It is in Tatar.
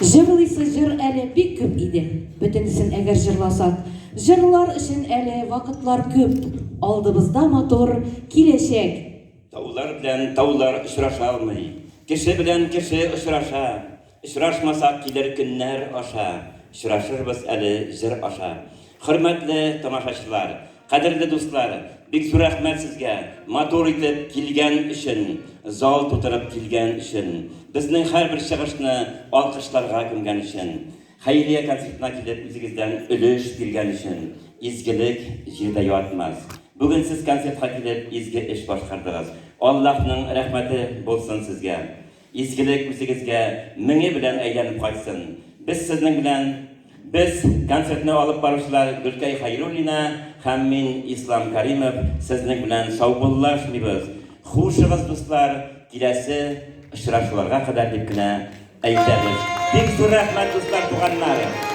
Җырлыйсы җыр әле бик күп иде. Бөтенесен әгәр җырласак, җырлар өчен әле вакытлар күп. Алдыбызда матур киләчәк. Таулар белән таулар очраша алмый, Кеше белән кеше очраша. Очрашмасак килер көннәр аша, Очрашырбыз әле җыр аша. Хөрмәтле тамашачылар, кадерле дуслар, бик зур рәхмәт сезгә, матур итеп килгән өчен, зал тутырып килгән өчен, безнең һәрбер чыгышны алкышларга күмгән өчен, хәйрия концертына килеп үзегездән өлеш биргән өчен. Изгелек җирдә ятмас. Бүген сез концертка килеп изге эш башкардыгыз. Аллаһның рәхмәте булсын сезгә. Изгелек үзегезгә меңе белән әйләнеп кайтсын. Без сезнең белән, без, концертны алып баручылар Гөлкәй Хәйруллина һәм мин, Ислам Каримов, сезнең белән саубуллашмыйбыз. Хушыгыз, дуслар, киләсе очрашуларга кадәр дип кенә әйтәбез. Бик зур рәхмәт, дуслар, туганнар!